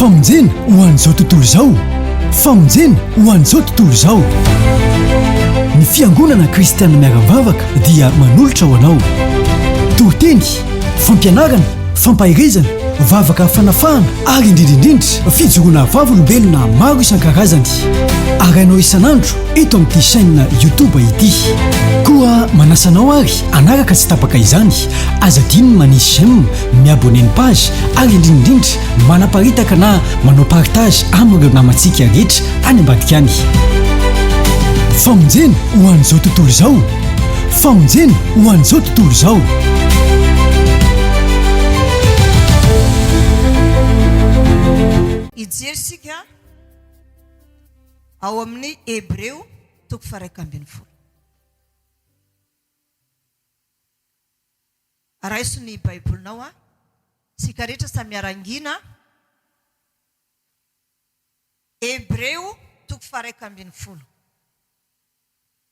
Famonjena ho an'izao tontolo izao. Famonjena ho an'izao tontolo izao. Ny Fiangonana Kristiana Miara-mivavaka dia manolotra ho anao. Toriteny, fampianarana, fampaherezana, vavaka fanafahana ary indrindra indrindra fijoroana vavolombelona maro isan-karazany. Arahinao isan'andro eto amin'ity chaîne YouTube ity. Koa manasa anao ary hanaraka tsy tapaka izany. Aza adino ny manisy j'aime, mi-abonner ny page ary indrindra indrindra manaparitaka na manao partage amin'ireo namantsika rehetra any ambadika any. Famonjena ho an'izao tontolo izao! Famonjena ho an'izao tontolo izao! Hijery isika ao amin'ny Hebreo toko faha-11. Raiso ny Baibolinao an. Isika rehetra samy miara-ngina. Hebreo toko faha-11.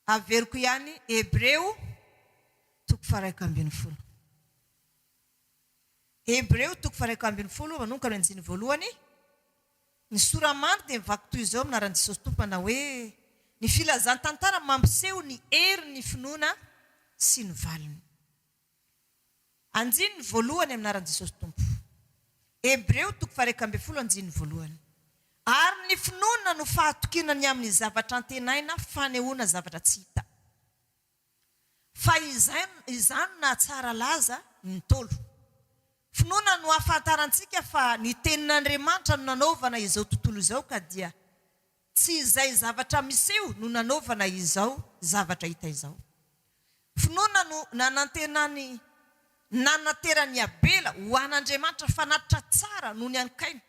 Averiko ihany Hebreo toko faha-11. Hebreo toko faha-11 manomboka amin'ny andininy voalohany. Ny sora-mandry dia mivaky toy izao amin'ny anaran'i Jesosy Tompo manao hoe, Ny filazan-tantara mampiseho ny herin'ny finoana sy ny valiny. Andininy voalohany amin'ny anaran'i Jesosy Tompo. Hebreo toko faha-11 andininy voalohany. Ary ny finoana no fahatokiana ny amin'ny zavatra antenaina fanehoana zavatra tsy hita. Fa izay izany no nahatsara laza ny Ntaolo. Finoana no ahafantarantsika fa ny Tenin'Andriamanitra no nanaovana izao tontolo izao ka dia tsy izay zavatra miseho no nanaovana izao zavatra hita izao. Finoana no nanantenany nanateran'i Abela ho an'Andriamanitra fanatitra tsara noho ny an'i Kaina.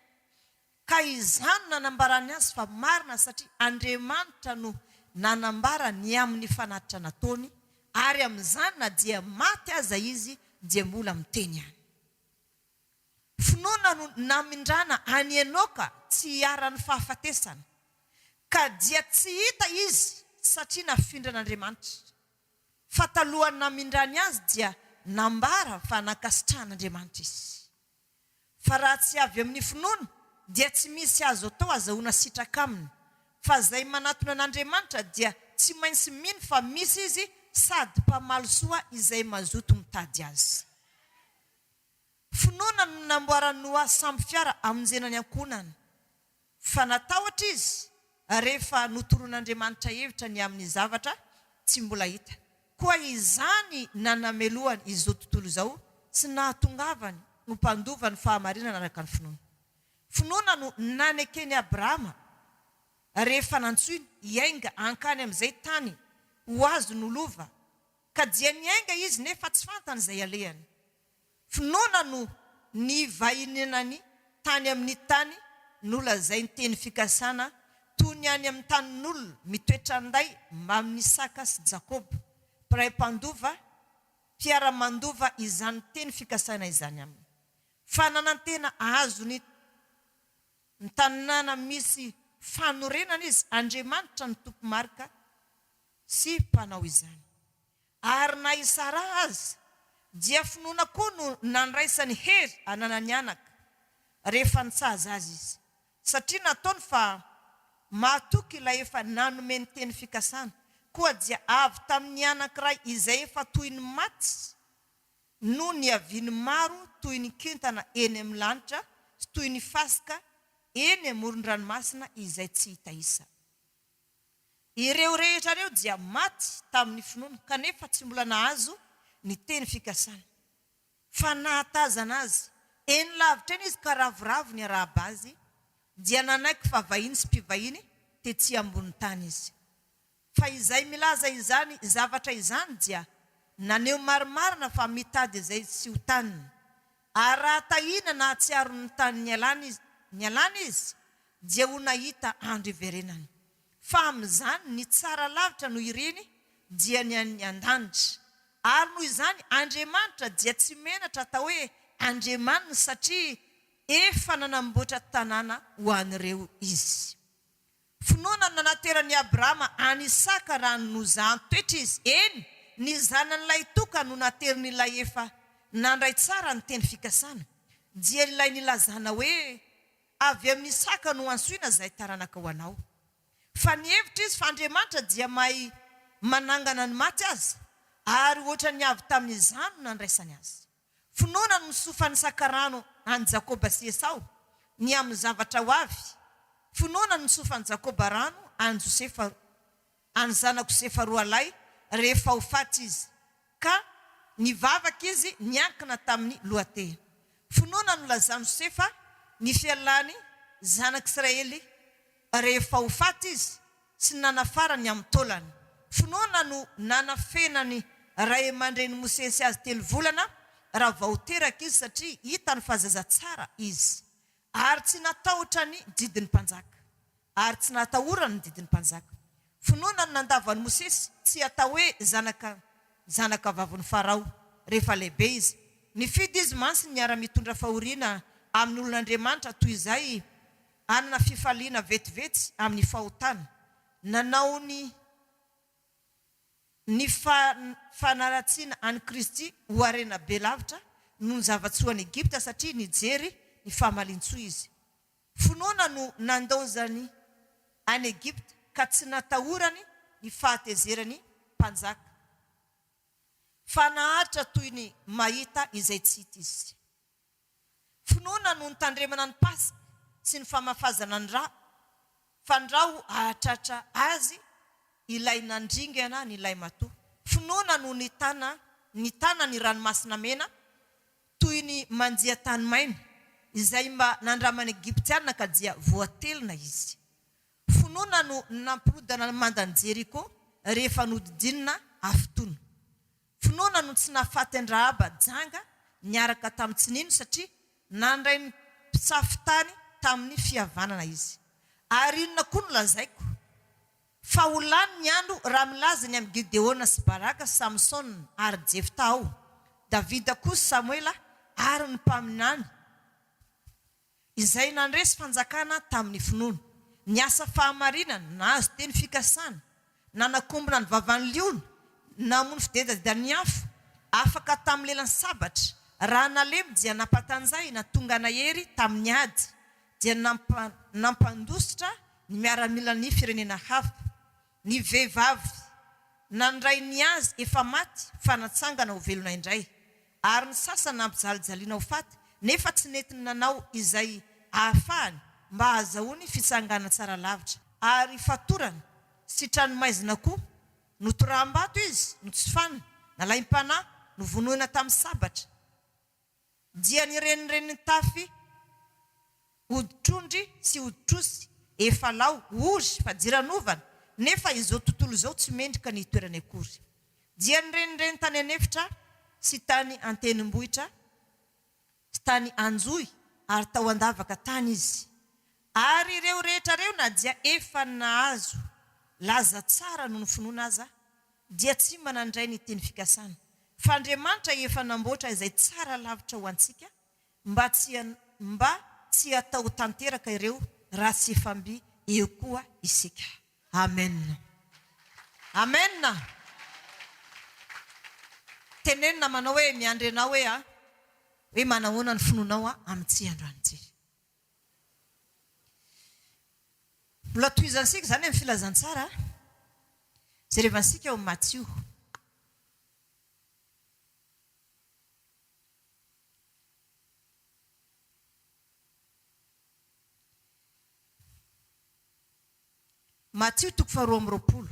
Ka izany no nanambarany azy fa marina satria Andriamanitra no nanambara ny amin'ny fanatitra nataony ary amin'izany na dia maty aza izy dia mbola miteny ihany. Finoana no namindrana an'i Enoka tsy hiharan'ny fahafatesana ka dia tsy hita izy satria nafindran'Andriamanitra. Fa talohan'ny namindrany azy dia nambara fa nankasitrahan'Andriamanitra izy. Fa raha tsy avy amin'ny finoana, dia tsy misy azo atao azahoana sitraka aminy. Fa izay manatona an'Andriamanitra dia tsy maintsy mino fa misy Izy sady mpamaly soa izay mazoto mitady Azy. Finoana no namboaran'i Noa sambo fiara hamonjena ny ankohonany. Fa natahotra izy rehefa notoroan'Andriamanitra hevitra ny amin'ny zavatra tsy mbola hita. Koa izany nanamelohany izao tontolo izao sy nahatongavany ho mpandova ny fahamarinana araka ny finoana. Finoana no naneken'i Abrahama rehefa nantsoiny hiainga hankany amin'izay tany ho azony ho lova, ka dia niainga izy nefa tsy fantany izay alehany. Finoana no nivahininany tany amin'ny tany nolazainy teny fikasana toy ny any amin'ny tanin'olona mitoetra an-day mbamin'i Isaka sy Jakoba, mpiray mpandova, mpiara-mandova izany teny fikasana izany aminy. Fa nanantena hahazo ny ny tanàna misy fanorenana izy, Andriamanitra no tompo-marika sy mpanao izany. Ary na i Saraha aza dia finoana koa no nandraisany hery hananany anaka rehefa nitsaza azy izy, satria nataony fa mahatoky ilay efa nanome ny teny fikasana, koa dia avy tamin'ny anankiray izay efa toy ny maty no niaviany maro toy ny kintana eny amin'ny lanitra sy toy ny fasika eny amoron-dranomasina izay tsy hita isa. Ireo rehetra ireo dia maty tamin'ny finoana, kanefa tsy mbola nahazo ny teny fikasana. Fa nahatazana azy eny lavitra eny izy ka ravoravo niarahaba azy, dia nanaiky fa vahiny sy mpivahiny tetsy ambonin'ny tany izy. Fa izay milaza izany zavatra izany dia naneho marimarina fa mitady izay tsy ho taniny. Ary raha tahina nahatsiaro ny tany nialany nialany izy, dia ho nahita andro hiverenany. Fa amin'izany ny tsara lavitra noho ireny dia ny an'ny an-danitra. Ary noho izany Andriamanitra dia tsy menatra atao hoe Andriamaniny satria efa nanamboatra tanàna ho an'ireo Izy. Finoana no nanateran'i Abrahama an'i Isaka raha nozahan-toetra izy, eny, ny zanany lahitokana no naterin'ilay efa nandray tsara ny teny fikasana, dia ilay nilazana hoe. Avy amin'i Isaka no antsoina izay taranaka ho anao. Fa nihevitra izy fa Andriamanitra dia mahay manangana ny maty aza, ary hoatran'ny avy tamin'izany no nandraisany azy. Finoana no nisofan'ny sakarano an'i Jakoba sy Esao ny amin'ny zavatra ho avy. Finoana no nisofan'i Jakoba rano an'i Josefa, an'ny zanak'i Josefa roalahy rehefa ho faty izy, ka nivavaka izy niankina tamin'ny lohatehiny. Finoana no nilazan'i Josefa ny fialan'ny zanak'Israely rehefa ho faty izy sy ny nanafarany ny amin'ny taolany. Finoana no nanafenan'ny ray aman-drenin'i Mosesy azy telo volana raha vao teraka izy satria hitany fa zaza tsara izy. Ary tsy natahotra ny didin'ny mpanjaka. Ary tsy natahorany ny didin'ny mpanjaka. Finoana no nandavan'i Mosesy tsy hatao hoe zanaka zanaka vavin'i Farao rehefa lehibe izy. Nifidy izy mantsy ny hiara-mitondra fahoriana amin'ny olon'Andriamanitra toy izay hanana fifaliana vetivety amin'ny fahotana. Nanao ny ny fanaratsiana an'i Kristy ho harena be lavitra noho ny zava-tsoan'i Egypta satria nijery ny fahamalian-tsoa izy. Finoana no nandaozany an'i Egypta ka tsy natahorany ny fahatezeran'ny mpanjaka, fa naharitra toy ny mahita izay tsy hita izy. Finoana no nitandremana ny Paska sy ny famafazana ny ra, fandrao hahatratra azy ilay nandringana ny lahimatoa. Finoana no nitana nitana ny Ranomasina Mena toy ny manjia tany maina, izay mba nandraman'ny Egyptiana ka dia voatelina izy. Finoana no nampirodana ny mandan'i Jeriko rehefa nodidinina hafitoana. Finoana no tsy nahafaty an-dRahaba janga niaraka tamin'ny tsy nino satria nandray ny mpitsafo tany tamin'ny fihavanana izy. Ary inona koa no lazaiko? Fa ho lany ny andro raha milaza ny amin'i Gideona sy Baraka sy Samsona ary Jefta aho, Davida koa sy Samoela ary ny mpaminany, izay nandresy fanjakana tamin'ny finoana, niasa fahamarinana, nahazo teny fikasana, nanakombona ny vavan'ny liona, namono fidedadedan'ny afo, afaka tamin'ny lelan'ny sabatra, raha nalemy dia nampatanjahina, tonga nahery tamin'ny ady, dia nampandositra ny miaramilan'ny firenena hafa. Ny vehivavy nandray ny azy efa maty fa natsangana ho velona indray, ary ny sasany nampijalijaliana ho faty nefa tsy nentiny nanao izay ahafahany mba hahazahoany fitsangana tsara lavitra. Ary fatorana sy tranomaizina koa. Notoraham-bato izy, notsifanina, nalaim-panahy, novonoina tamin'ny sabatra. Dia nirenireny nitafy hoditr'ondry sy hoditr'osy efa lao, ory, fadiranovana, nefa izao tontolo izao tsy mendrika ny hitoerany akory. Dia nirenireny tany an'efitra sy tany an-tendrombohitra sy tany an-johy ary tao an-davaka tany izy. Ary ireo rehetra ireo na dia efa nahazo laza tsara noho ny finoana aza dia tsy mba nandray ny teny fikasana, fa Andriamanitra efa namboatra izay tsara lavitra ho antsika mba tsy mba tsy hatao tanteraka ireo raha tsy efa mby eo koa isika. Amen. Amen. Teneno namanao hoe miandry anao hoe a, hoe manahoana ny finoanao a amin'ity androany ity. Mbola tohizantsika izany amin'ny filazantsara. Jerevantsika ao Matio. Matio toko faharoa amby roapolo.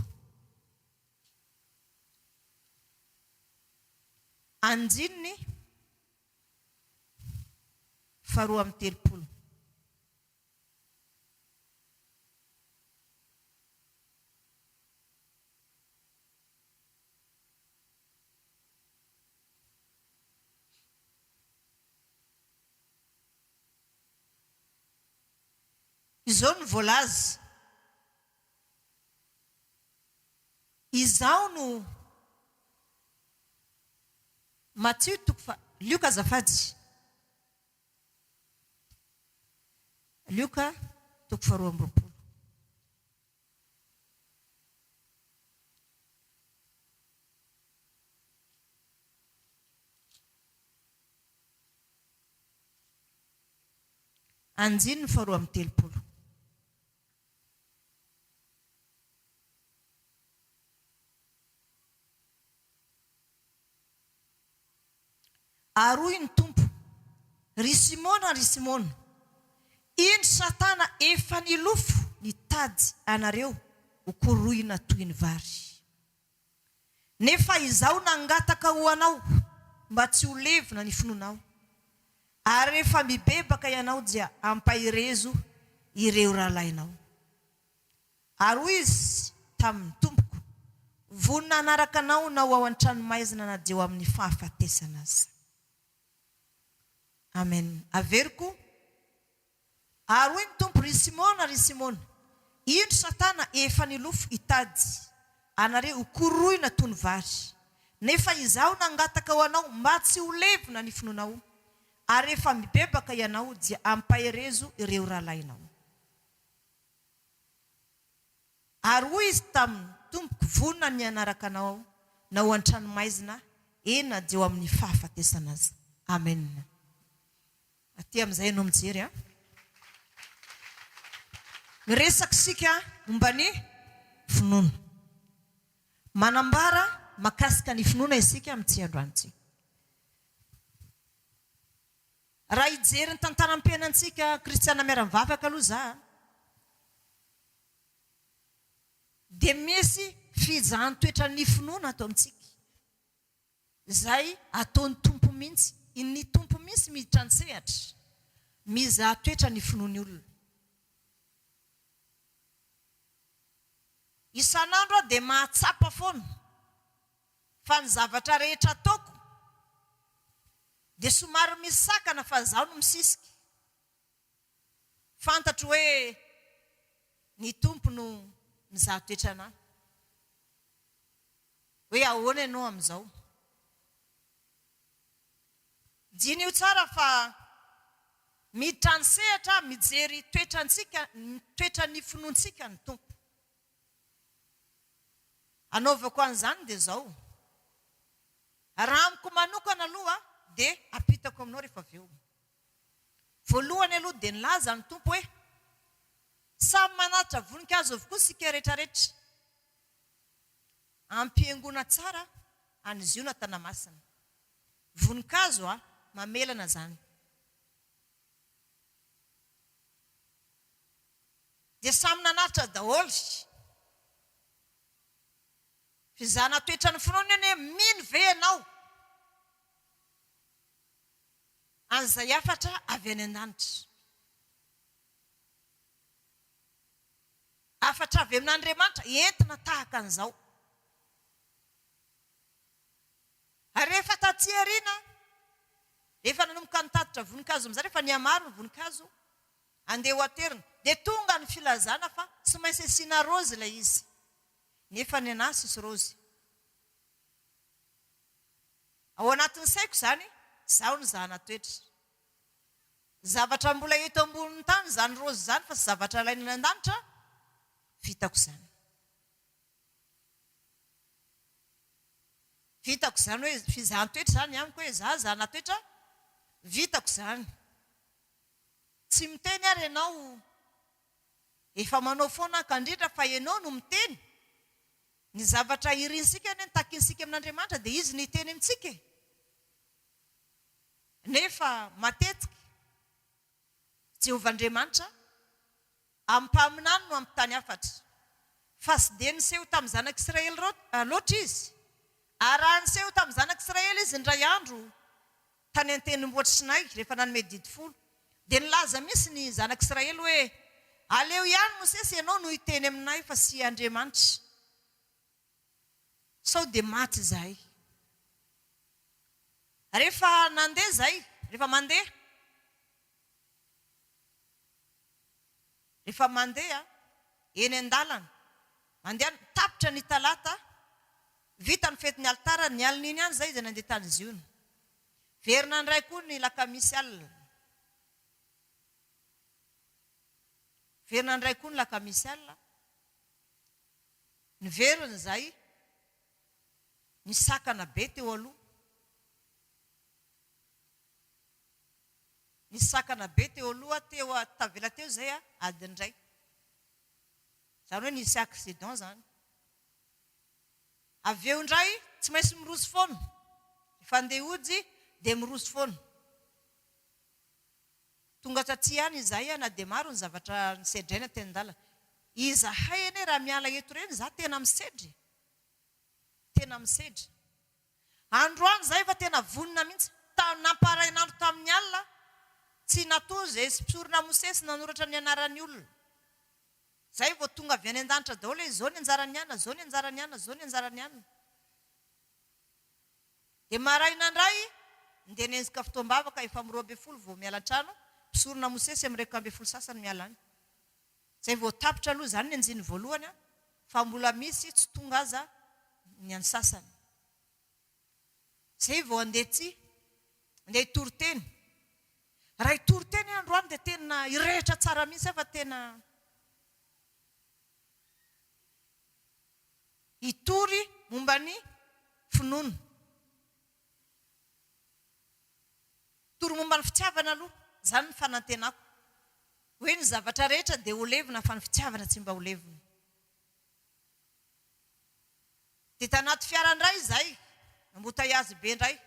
Andininy faharoa amby telopolo. Izao no voalaza, Izaho no. Matio toko faha. Lioka azafady. Lioka toko faharoa amby roapolo. Andininy faharoa amby 30. Ary hoy ny Tompo, Ry Simona, ry Simona, indro Satana efa nilofo nitady anareo ho korohina toy ny vary. Nefa Izaho nangataka ho anao mba tsy ho levona ny finoanao, ary rehefa mibebaka ianao dia ampaherezo ireo rahalahinao. Ary hoy izy taminy, Tompoko, vonona hanaraka Anao na ho ao an-tranomaizina na dia ho amin'ny fahafatesana aza. Amen. Averiko. Ary hoy ny Tompo, Ry Simona, ry Simona, indro Satana efa nilofo hitady anareo ho korohina toy ny vary. Nefa Izaho nangataka ho anao mba tsy ho levona ny finoanao, ary rehefa mibebaka ianao dia ampaherezo ireo rahalahinao. Ary hoy izy taminy, Tompoko, vonona ny hanaraka Anao aho, na ho an-tranomaizina, eny na dia ho amin'ny fahafatesana aza. Amena. Aty amin'izay ianao mijery an. Miresaka isika momba ny finoana. Manambara makasika ny finoana isika amin'ity androany ity. Raha hijery ny tantaram-piainantsika kristiana miara-mivavaka aloha za dia misy fizahan-toetran'ny finoana ato amintsika izay ataon'ny Tompo mihitsy, ny Tompo mihitsy miditra an-tsehatra mizaha toetra ny finoan'ny olona. Isan'andro aho dia mahatsapa foana fa ny zavatra rehetra ataoko dia somary misakana fa izaho no misisika. Fantatro hoe ny Tompo no mizaha toetra anah. Hoe ahoana ianao amin'izao. Diniho tsara fa miditra an-tsehatra mijery toetra antsika, ny toetran'ny finoantsika ny Tompo. Anaovako an'izany dia izao, raha amiko manokana aloha dia ampitako aminao rehefa avy eo. Voalohany aloha dia nilaza ny Tompo hoe, samy manatitra voninkazo avokoa isika rehetrarehetra. Ampihaingoana tsara an'i Ziona Tanamasina. Voninkazo a, mamelana izany. Dia samy nanatitra daholo. Fizahana toetra ny finoana anie, mino ve ianao an'izay hafatra avy any an-danitra? Hafatra avy amin'Andriamanitra entina tahaka an'izao. Ary rehefa taty aoriana, rehefa nanomboka nitatitra voninkazo amin'izay, rehefa nihamaro ny voninkazo, andeha ho aterina, dia tonga ny filazana fa tsy maintsy asiana raozy ilay izy. Nefa ny an'ahy tsisy raozy. Ao anatin'ny saiko izany, izaho no zahana toetra. Zavatra mbola eto ambonin'ny tany izany raozy izany fa tsy zavatra alaina any an-danitra, vitako izany. Vitako izany hoe fizahan-toetra izany amiko hoe izaho zana-toetra, vitako izany. Tsy miteny ary ianao, efa manao foana aho ka indrindra fa ianao no miteny. Ny zavatra irintsika anie ny takintsika amin'Andriamanitra dia Izy no hiteny amintsika e. Nefa matetika Jehovah Andriamanitra amin'ny mpaminany no ampitany hafatra. Fa tsy dia niseho tamin'ny zanak'Israely loatra izy. Ary raha niseho tamin'ny zanak'Israely izy indray andro tany an-tendrombohitra Sinay, rehefa nanome didy folo, dia nilaza mihitsy ny zanak'Israely hoe, Aleo ihany Mosesy ianao no hiteny aminay fa tsy Andriamanitra, sao dia maty izahay. Rehefa nandeha izahay, rehefa mandeha, Rehefa mandeha eny an-dalana, mandeha, tapitra ny talata, vita ny fetin'ny alitara, ny alin'iny ihany izay izy nandeha tany Ziona. Verina indray koa ny lakamisy alina. Verina indray koa ny lakamisy alina. Niverina izay, nisakana be teo aloha. Nisy sakana be teo aloha teo tavela teo izay adiny iray. Izany hoe nisy accident izany. Avy eo indray tsy maintsy miroso foana. Rehefa handeha hody dia miroso foana. Tonga taty ihany izahay na dia maro ny zavatra nisedraina teny an-dalana. Izahay anie raha miala eto ireny izaho tena misedra e! Tena misedra. Androany izahay efa tena vonona mihitsy. Ta, namparain'andro tamin'ny alina, tsy natoa izay mpisorona Mosesy nanoratra ny anaran'ny olona. Izay vao tonga avy any an-danitra daholo hoe izao ny anjaran'ny anona, izao ny anjaran'ny anona, izao ny anjaran'ny anona. Dia maraina indray, ndeha nenjika fotoam-bavaka, efa amin'ny 12 vao miala an-trano, mpisorona Mosesy amin'ny 11 sasany miala any. Izay vao tapitra aloha izany ny anjiny voalohany an, fa mbola misy tsy tonga aza ny an'ny sasany. Izay vao andeha tsy, andeha hitory teny. Raha hitory teny aho androany dia tena hirehitra tsara mihitsy aho fa tena hitory momba ny finoana. Hitory momba ny fitiavana aloha, izany ny fanantenako. Hoe ny zavatra rehetra dia ho levona fa ny fitiavana tsy mba ho levona. Dia tanaty fiara indray izahay, embouteillage be indray.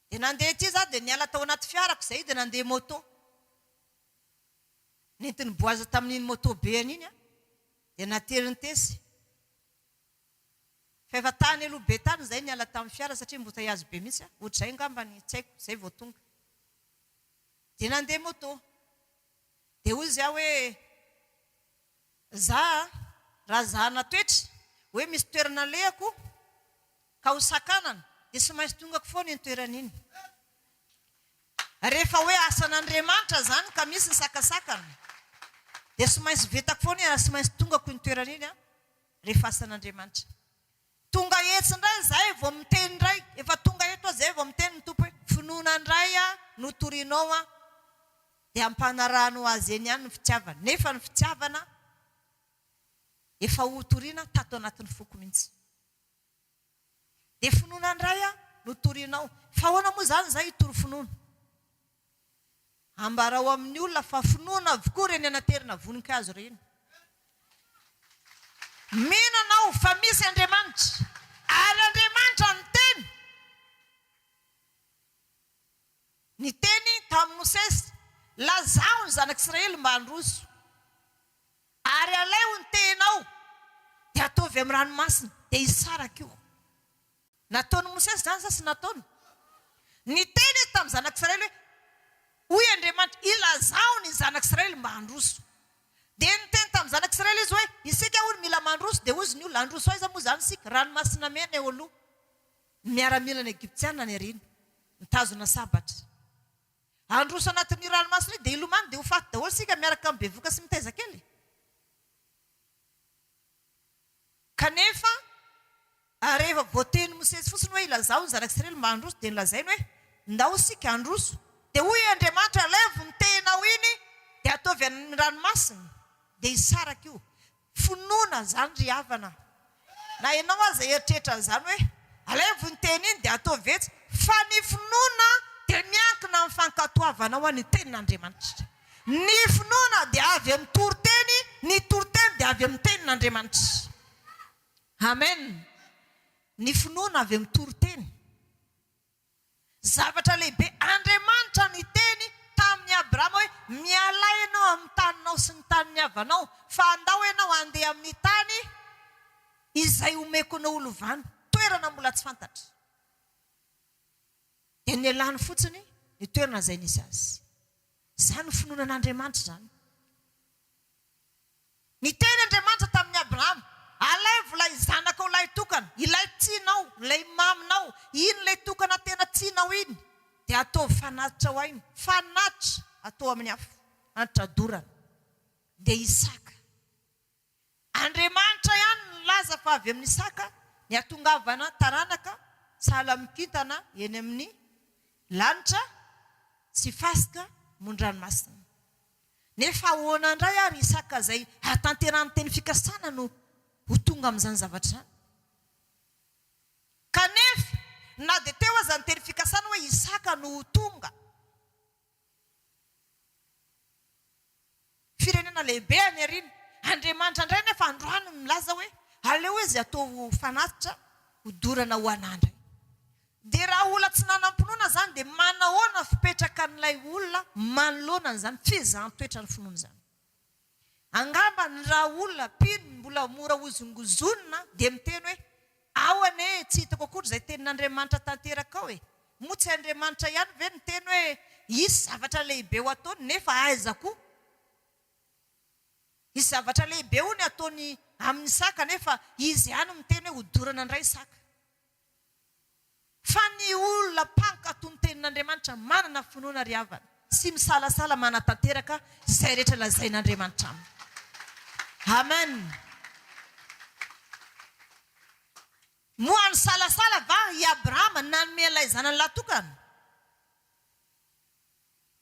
Dia nandeha ety izaho dia niala tao anaty fiarako izay dia nandeha moto. Nentin'i Boaza tamin'iny moto be an'iny aho, dia nateriny tesy. Fa efa tany aloha be tany izahay niala tamin'ny fiara satria embouteillage be mihitsy aho, ohatr'izay angamba ny tsy haiko, izay vao tonga. Dia nandeha moto. Dia hoy izy aho hoe, za raha zahana toetra, hoe misy toerana alehako ka ho sakanana, dia tsy maintsy tongako foana iny toerana iny. Rehefa hoe asan'Andriamanitra izany ka misy ny sakasakana, dia tsy maintsy vitako foana iny ary tsy maintsy tongako iny toerana iny rehefa asan'Andriamanitra. Tonga etsy indray izahay vao miteny indray, efa tonga eto aho izay vao miteny ny Tompo hoe, finoana indray no torinao an, dia ampanarahanao azy eny ihany ny fitiavana, nefa ny fitiavana efa hotorina tato anatin'ny foko mihitsy. Dia finoana indray no torinao, fa ahoana moa izany izahay hitory finoana? Ambarao amin'ny olona fa finoana avokoa ireny anaterina voninkazo ireny. Mino anao fa misy Andriamanitra, ary Andriamanitra niteny. Niteny tamin'i Mosesy, Lazao ny zanak'Israely mba handroso, ary alaivo ny tehinao, dia ataovy amin'ny ranomasina, dia hisaraka io. Nataon'i Mosesy izany sa tsy nataony? Niteny izy tamin'ny zanak'Israely hoe, Hoy Andriamanitra, Ilazao ny zanak'Israely mba handroso. Dia niteny tamin'ny zanak'Israely izy hoe, Isika hono mila mandroso. Dia hoy izy ny olona, Handroso aiza moa izany isika? Ranomasina Mena eo aloha. Ny miaramilan'ny Egyptiana any aoriana, mitazona sabatra. Handroso anatin'io ranomasina io, dia hilomano, dia ho faty daholo isika miaraka amin'ny bevoka sy mitaiza kely. Kanefa, rehefa voatenin'i Mosesy fotsiny hoe ilazao ny zanak'Israely mba handroso, dia nolazainy hoe, Ndao isika handroso. Dia hoy Andriamanitra, Alaivo ny tehinao iny, dia ataovy any amin'ny ranomasina, dia hisaraka io. Finoana izany ry havana. Na ianao aza hieritreritra an'izany hoe, Alaivo ny tehina iny dia ataovy etsy. Fa ny finoana dia miankina amin'ny fankatoavanao ny tenin'Andriamanitra. Ny finoana dia avy amin'ny toriteny, ny toriteny dia avy amin'ny tenin'Andriamanitra. Amen. Ny finoana avy amin'ny toriteny. Zavatra lehibe. Andriamanitra niteny tamin'i Abrahama hoe, Mialà ianao amin'ny taninao sy ny tanin'ny havanao, fa andao ianao handeha amin'ny tany izay homeko anao ho lovana. Toerana mbola tsy fantatra. Dia nialany fotsiny ny toerana izay nisy azy. Izany finoana an'Andriamanitra izany. Niteny Andriamanitra tamin'i Abrahama, Alaivo ilay zanakao lahitokana, ilay tianao, ilay maminao, iny ilay tokana tena tianao iny, dia ataovy fanatitra ho ahy iny, fanatitra atao amin'ny afo, hanitra dorana. Dia Isaka. Andriamanitra ihany no nilaza fa avy amin'i Isaka ny hahatongavana taranaka sahala amin'ny kintana eny amin'ny lanitra sy fasika amoron-dranomasina. Nefa ahoana indray ary Isaka izay hahatanterahan'ny teny fikasana no ho tonga amin'izany zavatra izany? Kanefa, na dia teo aza ny teny fikasana hoe Isaka no ho tonga. firenena lehibe any aoriana. Andriamanitra indray anefa androany milaza hoe aleo izy atao fanatitra hodorana ho anà indray. Dia raha olona tsy nanam-pinoana izany dia manahoana fipetrakan'ilay olona manoloana an'izany fizahan-toetran'ny finoana izany? Angamba ny raha olona mpino mbola mora hozongozonina dia miteny hoe ao anie tsy hitako akory izay tenin'Andriamanitra tanteraka ao e! Moa tsy Andriamanitra ihany ve niteny hoe hisy zavatra lehibe ho ataony nefa aiza koa? Hisy zavatra lehibe hono ataony amin'i Isaka nefa izy ihany miteny hoe hodorana indray Isaka. Fa ny olona mpankatò ny tenin'Andriamanitra manana finoana ry havana, tsy misalasala manatanteraka izay rehetra lazain'Andriamanitra aminy. Amen. Moa nisalasala va i Abrahama nanome an'ilay zanany lahy tokana?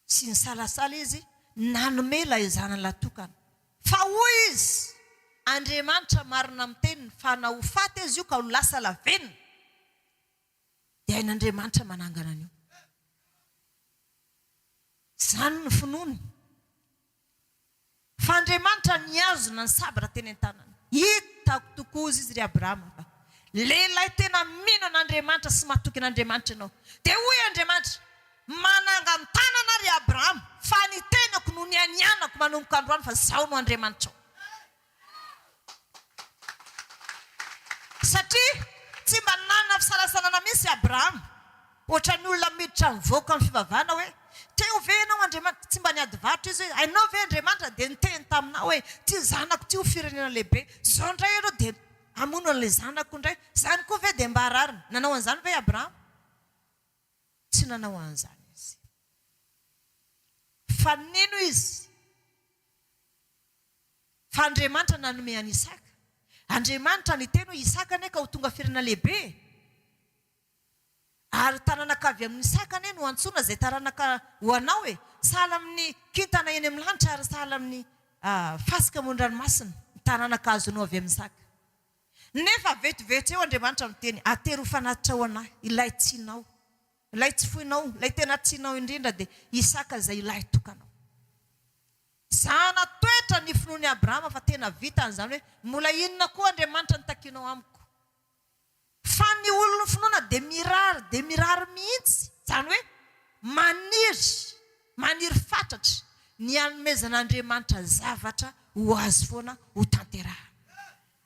Tsy nisalasala izy nanome ilay zanany lahy tokana. Fa hoy izy, Andriamanitra marina amin'ny teniny, fa na ho faty aza io ka ho lasa lavenona, dia hain'Andriamanitra manangana an'io. Izany no finoany. Fa Andriamanitra nihazona ny sabatra teny an-tanany. Hitako tokoa, hozy izy, ry Abrahama, fa lehilahy tena mino an'Andriamanitra sy matoky an'Andriamanitra ianao. Dia hoy Andriamanitra, Manangan-tanana ry Abrahama, fa ny tenako no nianianako manomboka androany fa Izaho no Andriamanitrao. Satria tsy mba nanana fisalasalana mihitsy i Abrahama. Ohatran'ny olona miditra mivoaka amin'ny fivavahana hoe, Teo ve ianao Andriamanitra? Tsy mba niady varotra izy hoe, Hainao ve Andriamanitra dia niteny taminao hoe, Ity zanako ity ho firenena lehibe. Izao indray ianao dia hamono an'ilay zanako indray. Izany koa ve dia mba rariny? Nanao an'izany ve i Abrahama? Tsy nanao an'izany izy. Fa nino izy. Fa Andriamanitra nanome an'i Isaka. Andriamanitra niteny hoe Isaka anie ka ho tonga firenena lehibe e! Ary taranaka avy amin'i Isaka anie no antsoina izay taranaka ho anao e! Sahala amin'ny kintana eny amin'ny lanitra ary sahala amin'ny fasika amoron-dranomasina ny taranaka azonao avy amin'i Isaka. Nefa vetivety eo Andriamanitra miteny, atero ho fanatitra ho an'ahy ilay tianao, ilay tsy foinao, ilay tena tianao indrindra dia Isaka izay ilay tokanao. Zana-toetra ny finoan'i Abrahama fa tena vitany izany hoe mbola inona koa Andriamanitra no takianao amiko? Fa ny olon'ny finoana dia mirary dia mirary mihitsy, izany hoe maniry, maniry fatratra ny hanomezan'Andriamanitra zavatra ho azy foana ho tanterahana.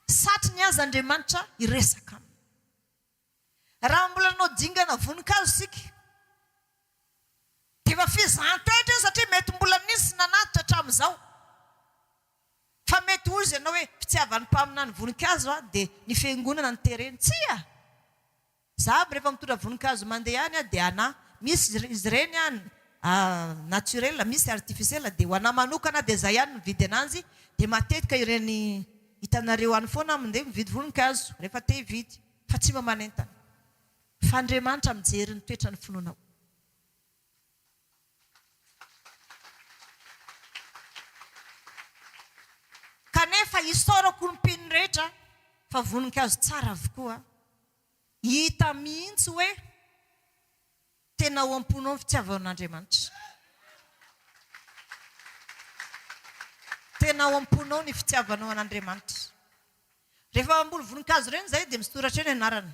Satriny aza Andriamanitra hiresaka aminy. Raha mbola nanao dingana voninkazo isika dia efa fizahan-toetra io satria mety mbola nisy nanatitra hatramin'izao. Fa mety hozy ianao hoe fitiavan'ny mpaminany voninkazo aho dia ny fiangonana no tereny. Tsia! Za aby rehefa mitondra voninkazo mandeha any aho dia anà. Misy izy ireny an naturel, misy artificiel dia ho anà manokana dia za ihany mividy ananjy dia matetika ireny hitanareo any foana aho mandeha mividy voninkazo rehefa te hividy fa tsy mba manentana. Fa Andriamanitra mijery ny toetran'ny finoanao. Kanefa isaorako ny mpino rehetra fa voninkazo tsara avokoa. Hita mihitsy hoe tena ao am-ponao ny fitiavan'Andriamanitra. Tena ao am-ponao ny fitiavanao an'Andriamanitra. Rehefa mamboly voninkazo ireny izahay dia misoratra eo ny anarana.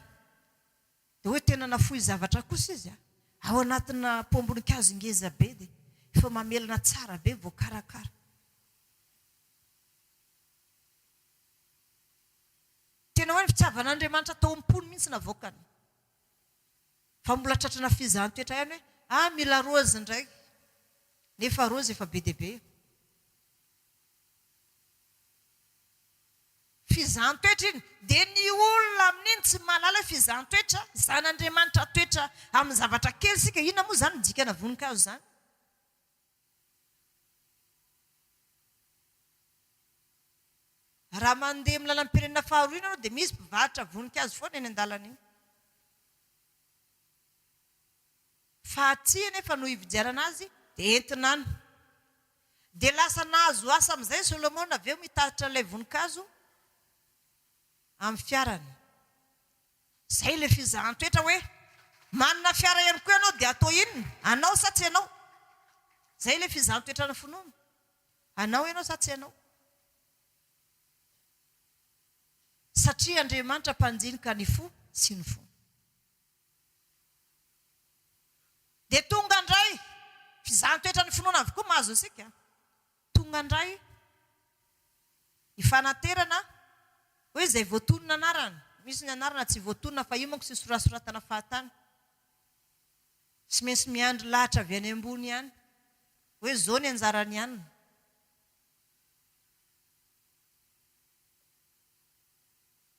Dia hoe tena nafoy zavatra kosa izy a! Ao anatina pom-boninkazo ngeza be dia efa mamelona tsara be, voakarakara. Tena hoe ny fitiavan'Andriamanitra tao am-pony mihitsy navoakany. Fa mbola tratrana fizahan-toetra ihany hoe ah mila raozy indray. Nefa raozy efa be dia be. Fizahan-toetra iny. Dia ny olona amin'iny tsy mahalala hoe fizahan-toetra, zan'Andriamanitra toetra amin'ny zavatra kely isika. Inona moa izany ny dikana voninkazo izany? Raha mandeha amin'ny lalam-pirenena faharoa iny ianao dia misy mpivarotra voninkazo foana eny an-dalana eny. Fa aty anefa no hividianana azy dia entina any. Dia lasa nahazo asa amin'izay Solomona avy eo mitatitra an'ilay voninkazo amin'ny fiarany. Izay ilay fizahan-toetra hoe manana fiara ihany koa ianao dia atao inona? Anao sa tsy anao? Izay ilay fizahan-toetran'ny finoana. Hanao ianao sa tsy hanao? Satria Andriamanitra mpanjinika ny fo sy ny fo. Dia tonga indray, fizahan-toetra ny finoana avokoa mahazo antsika. Tonga indray ny fanaterana hoe izay voatonona anarana. Misy ny anarana tsy voatonona fa io manko tsy sorasoratana fahatany. Tsy maintsy miandry lahatra avy any ambony ihany hoe izao ny anjaran'i anona.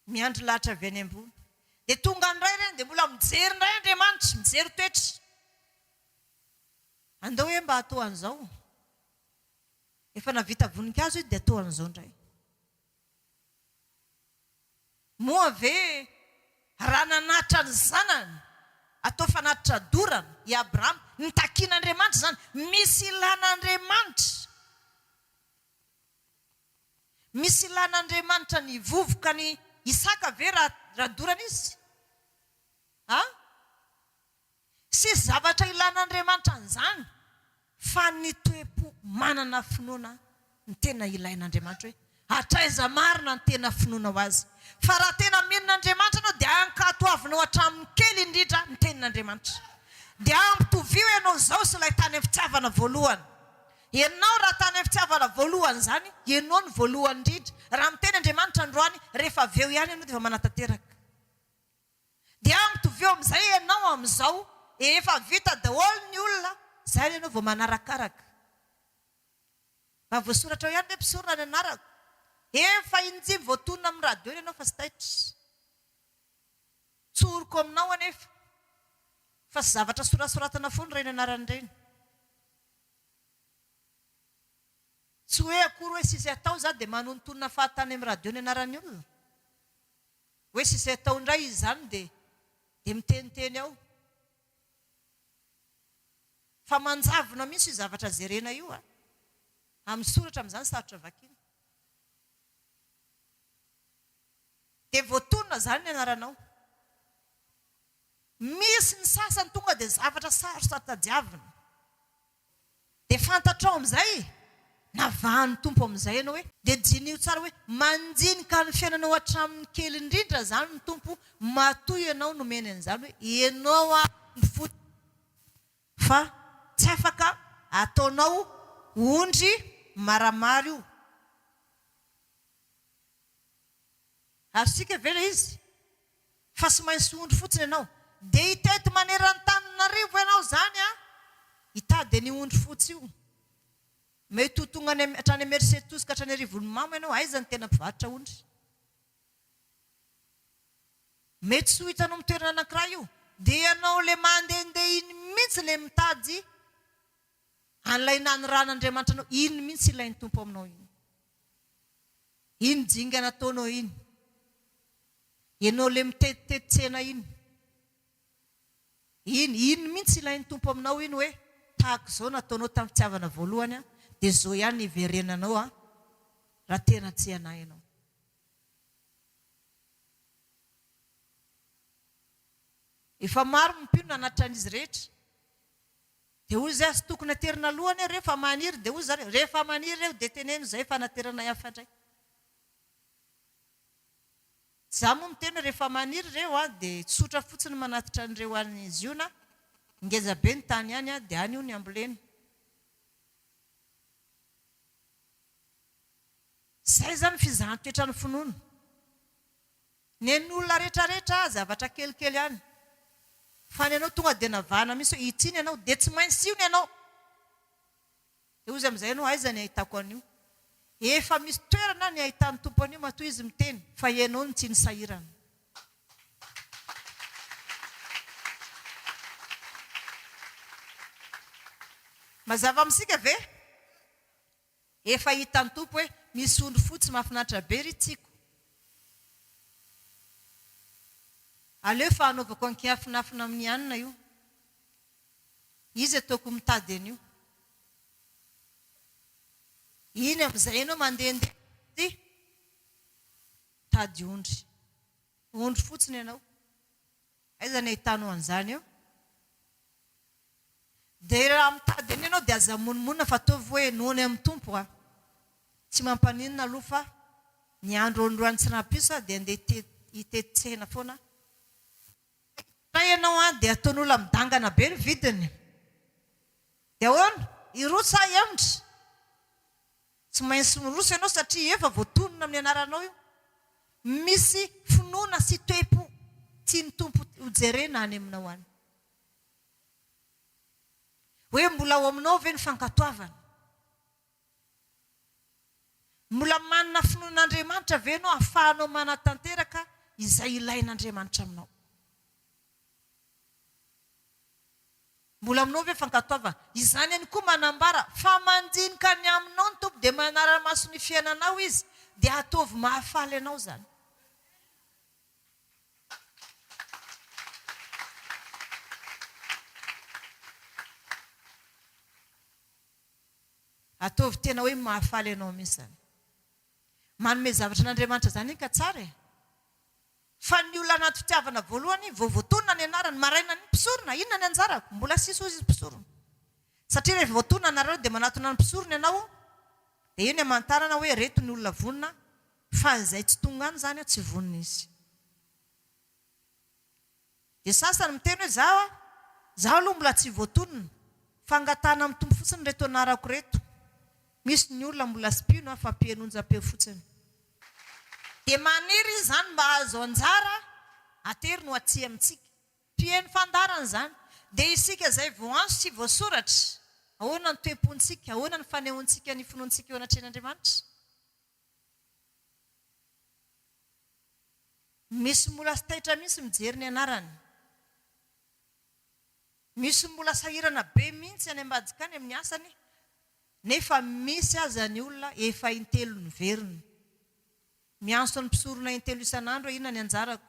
Miandry lahatra avy any ambony. Dia tonga indray ireny dia mbola mijery indray Andriamanitra, mijery toetra. Andao hoe mba atao an'izao. Efa nahavita voninkazo izy dia atao an'izao indray. Moa ve raha nanatitra ny zanany atao fanatitra dorana i Abrahama, nitakian'Andriamanitra izany? Misy ilàn'Andriamanitra. Misy ilàn'Andriamanitra ny vovoka an'i Isaka ve raha dorana izy? A? Tsisy zavatra ilàn'Andriamanitra an'izany fa ny toe-po manana finoana no tena ilain'Andriamanitra hoe hatraiza marina ny tena finoanao Azy. Fa raha tena mino an'Andriamanitra ianao dia ankatoavinao hatramin'ny kely indrindra ny tenin'Andriamanitra. Dia ampitovio ianao izao sy ilay tany amin'ny fitiavana voalohany. Ianao raha tany amin'ny fitiavana voalohany izany, ianao no voalohany indrindra. Raha miteny Andriamanitra androany, rehefa avy eo ihany ianao dia efa manatanteraka. Dia ampitovio amin'izay ianao amin'izao, efa vita daholo ny olona, izay ianao vao manarakaraka. Mba voasoratra ao ihany ve mpisorona ny anarako? Efa injimy voatonona amin'ny radio ianao fa tsy taitra. Tsoriko aminao anefa fa tsy zavatra sorasoratana foana ireny anarana ireny. Tsy hoe akory hoe tsisy atao za dia manonontonona fahatany amin'ny radio ny anaran'ny olona. Hoe tsisy atao indray izy izany dia dia miteniteny ao. Fa manjavona mihitsy io zavatra jerena io a! Amin'ny soratra amin'izany sarotra vakiana. Dia voatonona izany ny anaranao. Misy ny sasany tonga dia zavatra sarotra tadiavina. Dia fantatrao amin'izay, navahan'ny Tompo amin'izay ianao hoe, dia diniho tsara hoe mandinika ny fiainanao hatramin'ny kely indrindra izany ny Tompo matoa ianao nomeny an'izany hoe ianao ary ny fotsiny fa tsy afaka ataonao ondry maramara io. Azontsika ve ilay izy? Fa tsy maintsy ondry fotsiny ianao. Dia hitety maneran-taninarivo ianao izany an! Hitady an'io ondry fotsy io. Mety ho tonga any hatrany Imerintsiatosika ka hatrany Arivonimamo ianao, aiza ny tena mpivarotra ondry? Mety tsy ho hitanao amin'ny toerana anankiray io. Dia ianao ilay mandehandeha iny mihitsy ilay mitady an'ilay nanoran'Andriamanitra anao, iny mihitsy ilain'ny Tompo aminao iny. Iny dingana ataonao iny. Ianao le mitetitety tsena iny. Iny, iny mihitsy ilain'ny Tompo aminao iny hoe tahaka izao nataonao tamin'ny fitiavana voalohany an, dia izao ihany ny hiverenanao an, raha tena tsy anah ianao. Efa maro ny mpino nanatitra an'izy rehetra. Dia hoy izy azy, tokony aterina aloha anie ireo fa maniry, dia hoy zareo, rehefa maniry ireo dia teneno izay fa nateranay hafa indray. Za moa miteny hoe rehefa maniry ireo an, dia tsotra fotsiny manatitra an'ireo any Ziona, ngeza be ny tany any an, dia any io ny ambolena. Zay zany fizahan-toetran'ny finoana. Ny olona rehetra rehetra zavatra kelikely ihany fa ny anao tonga dia navahana mihitsy hoe ity ny anao dia tsy maintsy io ny anao dia hozy amin'izay ianao aiza ny ahitako an'io efa misy toerana ny ahitan'ny Tompo an'io matoa izy miteny fa ianao no tsy nisahirana. Mazava amintsika ve? Efa hitan'ny Tompo hoe misy ondry fotsy mahafinaritra be ry Tsiko. Aleo fa hanaovako ankiafinafina amin'i Anna io. Izy ataoko mitady an'io. Iny amin'izay ianao mandehandeha aty mitady ondry. Ondry fotsiny ianao. Aiza ny ahitanao an'izany eo? Dia raha mitady an'io ianao dia aza monomonona fa ataovy hoe noana amin'ny Tompo aho. Tsy mampaninona aloha fa ny andro androany tsy rahampitso aho dia andeha hitety tsena foana. Indray ianao an dia ataon'olona midangana be ny vidiny. Dia ahoana? Hiroso sa hihemotra? Tsy maintsy miroso ianao satria efa voatonona amin'ny anaranao io. Misy finoana sy toe-po tian'ny Tompo hojerena any aminao any. Hoe mbola ao aminao ve ny fankatoavana? Mbola manana finoana an'Andriamanitra ve ianao ahafahanao manatanteraka izay ilain'Andriamanitra aminao? Mbola aminao ve fankatoavana? Izany ihany koa manambara fa mandinika ny aminao ny Tompo dia manara-maso ny fiainanao Izy dia ataovy mahafaly anao izany. Ataovy tena hoe mahafaly anao mihitsy izany. Manome zavatra an'Andriamanitra izany ka tsara e! Fa ny olona anaty fitiavana voalohany vao voatonona ny anarany, maraina ny mpisorona, inona ny anjarako? Mbola sisa hozy izy mpisorona. Satria rehefa voatonona anaranao dia manatona ny mpisorona ianao, dia io ny amantarana hoe reto ny olona vonona, fa izay tsy tonga any izany tsy vonona izy. Dia sasany miteny hoe za za aloha mbola tsy voatonona, fangatahana amin'ny Tompo fotsiny ireto anarako ireto. Misy ny olona mbola tsy mpino fa mpiheno onjam-peo fotsiny. Dia maniry izy izany mba hahazo anjara, ateriny ho aty amintsika. Mpiheno fandaharana izany. Dia isika izay voantso sy voasoratra, ahoana ny toe-pontsika, ahoana ny fanehoantsika ny finoantsika eo anatrehan'Andriamanitra? Misy mbola tsy taitra mihitsy mijery ny anarany. Misy mbola sahirana be mihitsy any ambadika any amin'ny asany nefa misy aza ny olona efa intelo niverina. Miantso ny mpisorona intelo isan'andro hoe inona ny anjarako.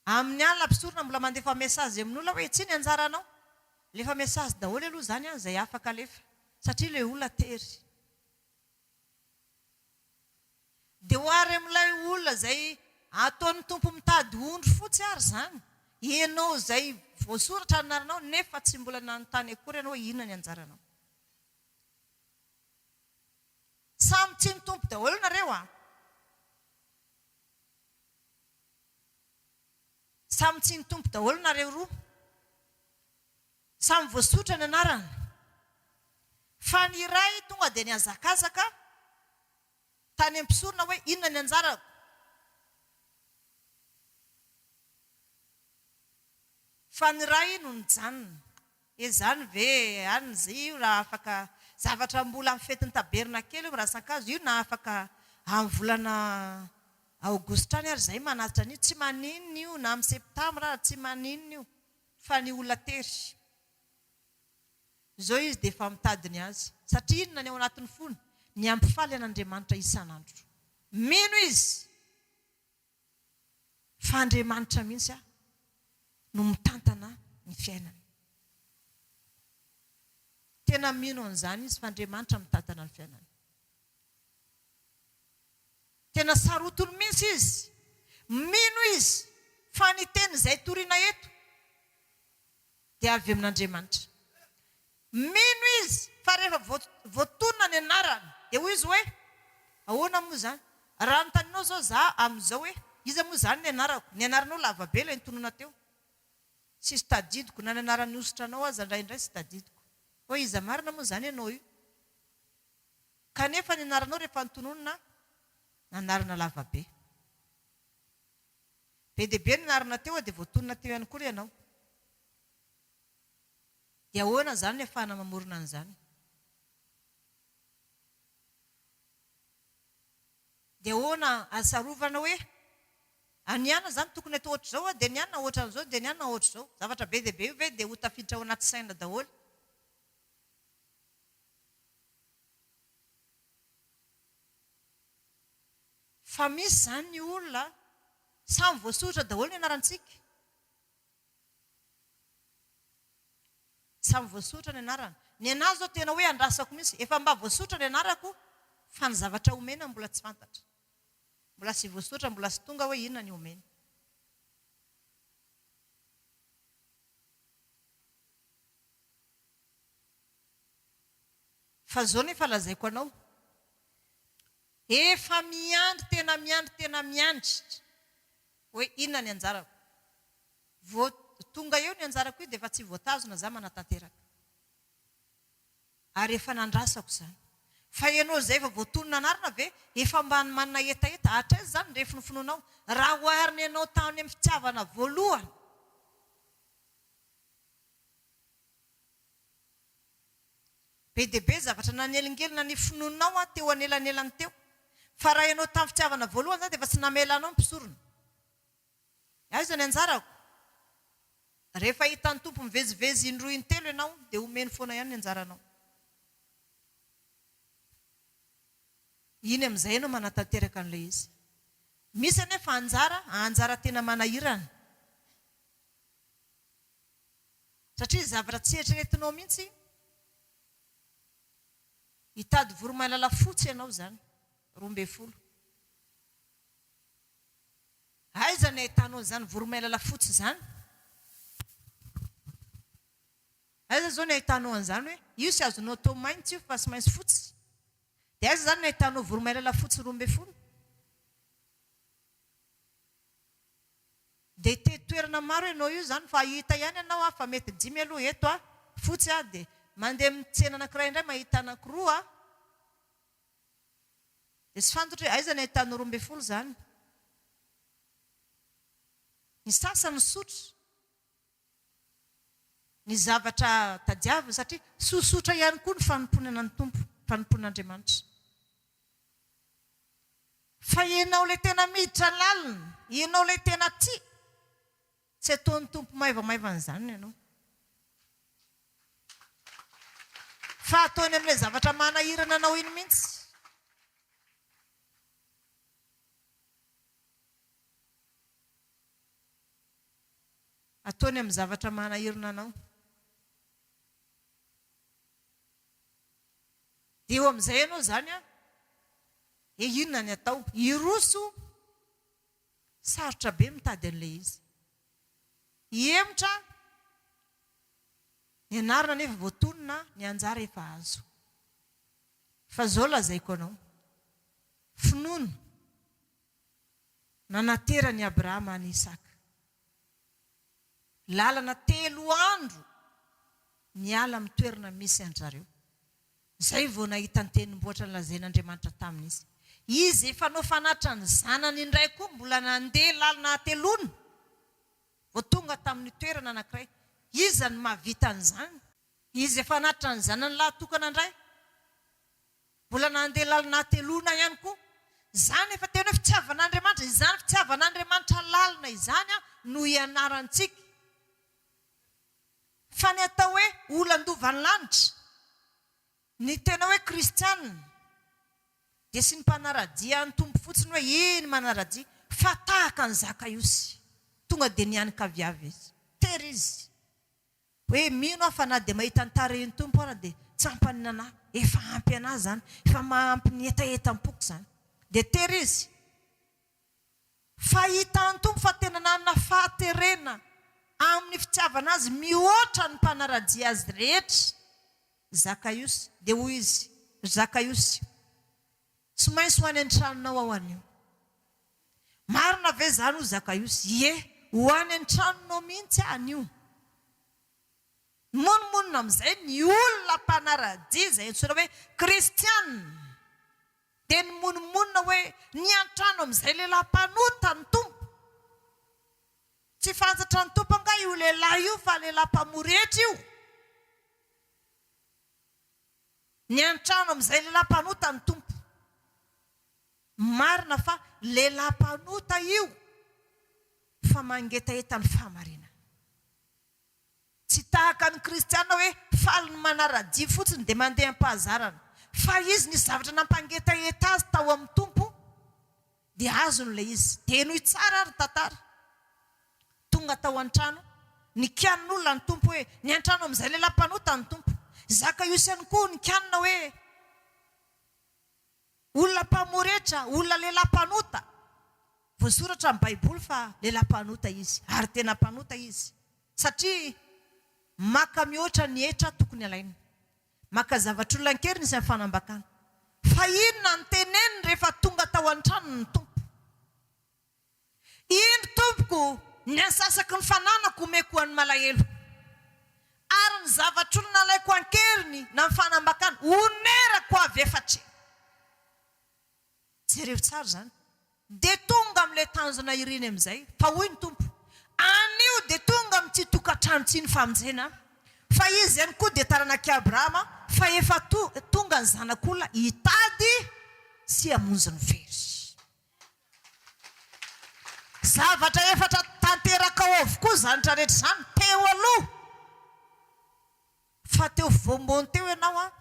Amin'ny alina mpisorona mbola mandefa message amin'olona hoe ity ny anjaranao. Alefa message daholo aloha izany an, izay afaka alefa satria ilay olona tery. Dia ho ary amin'ilay olona izay ataon'ny Tompo mitady ondry fotsy ary izany, ianao izay voasoratra ny anaranao nefa tsy mbola nanontany akory ianao hoe inona ny anjaranao. Samy tsy ny Tompo daholo nareo an! Samy tsy ny Tompo daholo nareo roa. Samy voasotra ny anarany. Fa ny iray tonga dia nihazakazaka tany amin'ny mpisorona hoe inona ny anjarako? Fa ny iray no nijanona. He izany ve any io raha afaka zavatra mbola amin'ny fetin'ny tabernakely io rasan-kazo io na afaka amin'ny volana aogositra any ary izay manatitra an'io tsy maninona io na amin'ny septambra ary tsy maninona io. Fa ny olona tery. Izao izy dia efa mitady ny azy. Satria inona ny ao anatin'ny fony? Ny hampifaly an'Andriamanitra isan'andro. Mino izy fa Andriamanitra mihitsy no mitantana ny fiainany. Tena mino an'izany izy fa Andriamanitra mitantana ny fiainany. Tena sarotiny mihitsy izy. Mino izy fa ny teny izay torina eto dia avy amin'Andriamanitra. Mino izy fa rehefa voatonona ny anarany dia hoy izy hoe, ahoana moa izany? Raha anontanianao izao za amin'izao hoe, iza moa izany ny anarako? Ny anaranao lava be ilay nitonona teo. Tsisy tadidiko, na ny anaran'ny hosotra anao aza indraindray tsy tadidiko. Hoe iza marina moa izany ianao io? Kanefa ny anaranao rehefa notononina anarana lava be. Be dia be ny anarana teo dia voatonona teo ihany koa ianao. Dia ahoana izany ny ahafahana mamorona an'izany? Dia ahoana ahasarovana hoe ny anona izany tokony atao ohatr'izao dia ny anona ohatran'izao dia ny anona ohatr'izao. Zavatra be dia be io ve dia ho tafiditra ao anaty saina daholo? Fa misy izany ny olona samy voasoratra daholo ny anarantsika. Samy voasoratra ny anarana. Ny anahy izao tena hoe andrasako mihitsy. Efa mba voasoratra ny anarako fa ny zavatra omena mbola tsy fantatra. Mbola tsy voasoratra, mbola tsy tonga hoe inona ny omena. Fa zao nefa lazaiko anao. Efa miandry tena miandry tena miandry hoe inona ny anjarako. Vao tonga eo ny anjarako io dia efa tsy voatazona za manatanteraka. Ary efa nandrasako izany. Fa ianao izay efa voatonona anarana ve efa mba manana hetaheta? Hatraiza izany ny refin'ny finoanao? Raha oharina ianao tany amin'ny fitiavana voalohany. Be dia be zavatra nanelingelina ny finoanao aho teo anelanelany teo. Fa raha ianao tamin'ny fitiavana voalohany izany dia efa tsy namela anao ny mpisorona. Aiza ny anjarako? Rehefa hitan'ny Tompo mivezivezy indroa intelo ianao dia omeny foana ihany ny anjaranao. Iny amin'izay ianao manatanteraka an'ilay izy. Misy anefa anjara, anjara tena manahirana. Satria zavatra tsy eritreretinao mihitsy, hitady voromailala fotsy ianao izany, 12. Aiza ny ahitanao an'izany voromailala fotsy izany? Aiza izao ny ahitanao an'izany hoe io tsy azonao atao mainty io fa tsy maintsy fotsy? Dia aiza izany ny ahitanao voromailala fotsy 12? Dia hitety toerana maro ianao io izany fa hahita ihany ianao ah fa mety dimy aloha eto ah, fotsy ah, dia mandeha amin'ny tsena anankiray indray mahita anankiroa ah. Dia tsy fantatro hoe aiza ny ahitana 12 izany. Ny sasany sotra ny zavatra tadiaviny satria sosotra ihany koa ny fanomponana ny Tompo, fanomponan'Andriamanitra. Fa ianao ilay tena miditra lalina, ianao ilay tena tia, tsy ataon'ny Tompo maivamaivana izany ianao. Fa ataony amin'ilay zavatra manahirana anao iny mihitsy. Ataony amin'ny zavatra manahirana anao. Dia eo amin'izay ianao izany an, dia inona ny atao? Hiroso, sarotra be mitady an'ilay izy. Hihemotra, ny anarana anefa voatonona, ny anjara efa azo. Fa izao lazaiko anao, finoana nanateran'i Abrahama an'i Isaka. Lalana telo andro miala amin'ny toerana misy an-dry zareo. Izay vao nahita ny tendrombohitra nolazain'Andriamanitra taminy izy. Izy efa nofanatra ny zanany indray koa mbola nandeha lalana hateloana vao tonga tamin'ny toerana anankiray. Iza no mahavita an'izany? Izy efa hanatitra ny zanany lahy tokana indray. Mbola nandeha lalina hateloana ihany koa. Izany efa tena hoe fitiavan'Andriamanitra. Izany fitiavan'Andriamanitra lalina izany no ianarantsika. Fa ny atao hoe olon-dova ny lanitra, ny tena hoe kristiana, dia tsy ny mpanara-dia an'ny Tompo fotsiny hoe iny manara-dia, fa tahaka an'i Zakaiosy. Tonga dia nianikaviavy izy. Tery izy. Hoe mino aho fa na dia mahita ny tarehin'ny Tompo ara dia tsy hampaninana ahy, efa ampy an'ahy izany, efa mahampy ny hetahetam-poko izany. Dia tery izy. Fa hitan'ny Tompo fa tena nanana fahaterena amin'ny fitiavana Azy mihoatra ny mpanara-dia Azy rehetra Zakaiosy. Dia hoy Izy, Ry Zakaiosy, tsy maintsy ho any an-tranonao aho anio. Marina ve izany hoy Zakaiosy? Ie, ho any an-tranonao mihitsy aho anio. Mimonomonona amin'izay ny olona mpanara-dia izay antsoina hoe Kristiana. Dia nimonomonona hoe niantrano amin'izay lehilahy mpanota ny Tompo. Tsy fantatra ny Tompo angaha io lehilahy io fa lehilahy mpamory hetra io. Niantrano amin'izay lehilahy mpanota ny Tompo. Marina fa lehilahy mpanota io fa mangetaheta ny fahamarinana. Tsy tahaka ny kristiana hoe faly ny manara-dia fotsiny dia mandeha am-pahazarana. Fa izy nisy zavatra nampangetaheta azy tao amin'ny Tompo dia azony ilay izy. Dia henoy tsara ary ny tantara. Tonga tao an-trano, nikianin'olona ny Tompo hoe, niantrano amin'izay lehilahy mpanota ny Tompo. Zakaiosy ihany koa nikianina hoe, Olona mpamoretra, olona lehilahy mpanota. Voasoratra amin'ny Baiboly fa lehilahy mpanota izy, ary tena mpanota izy, satria maka mihoatra ny hetra tokony alaina. Maka zavatr'olona an-keriny sy amin'ny fanambakana. Fa inona no teneniny rehefa tonga tao an-tranony ny Tompo? Indro, Tompoko, ny antsasaky ny fananako omeko ho an'ny malahelo, ary ny zavatr'olona alaiko an-keriny na ny fanambakana, onerako avy efatry. Jereo tsara izany. Dia tonga amin'ilay tanjona iriny amin'izay, fa hoy ny Tompo, Anio dia tonga amin'ity tokantrano ity ny famonjena, fa izy ihany koa dia taranak'i Abrahama, fa efa tonga ny Zanak'olona hitady sy hamonjy ny very. Zavatra efatra tanteraka ao avokoa izany rehetra izany teo aloha. Fa teo voambony teo ianao an,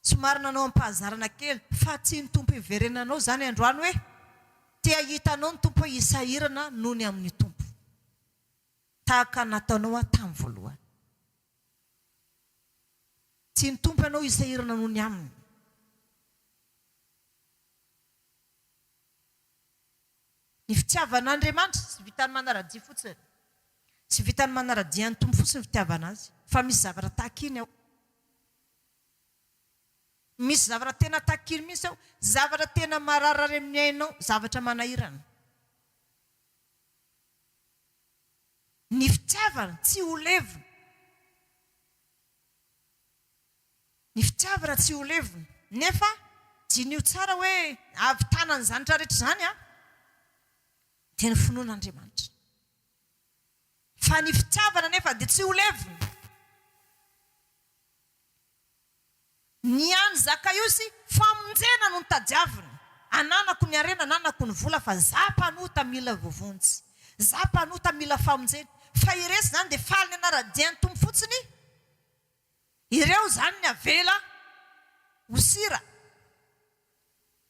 somary nanao am-pahazarana kely, fa tsy ny Tompo hiverenanao izany androany hoe, te hahita anao ny Tompo hoe hisahirana noho ny amin'ny Tompo. Tahaka ny nataonao aho tamin'ny voalohany. Tsy ny Tompo ianao hisahirana noho ny Aminy. Ny fitiavan'Andriamanitra tsy vitan'ny manara-dia fotsiny. Tsy vitan'ny manara-dia an'ny Tompo fotsiny ny fitiavana Azy, fa misy zavatra takiny ao. Misy zavatra tena takiny mihitsy ao, zavatra tena mararirary amin'ny ainao, zavatra manahirana. Ny fitiavana tsy ho levona. Ny fitiavana tsy ho levona. Nefa diniho tsara hoe ahavitana an'izany rehetra izany an, dia ny finoana Andriamanitra. Fa ny fitiavana anefa dia tsy ho levona. Ny an'i Zakaiosy, famonjena no notadiaviny. Ananako ny harena, ananako ny vola fa za mpanota mila voavonjy. Za mpanota mila famonjena. Fa iresy izany dia faly nanara-dia ny Tompo fotsiny. Ireo izany ny avela ho sira.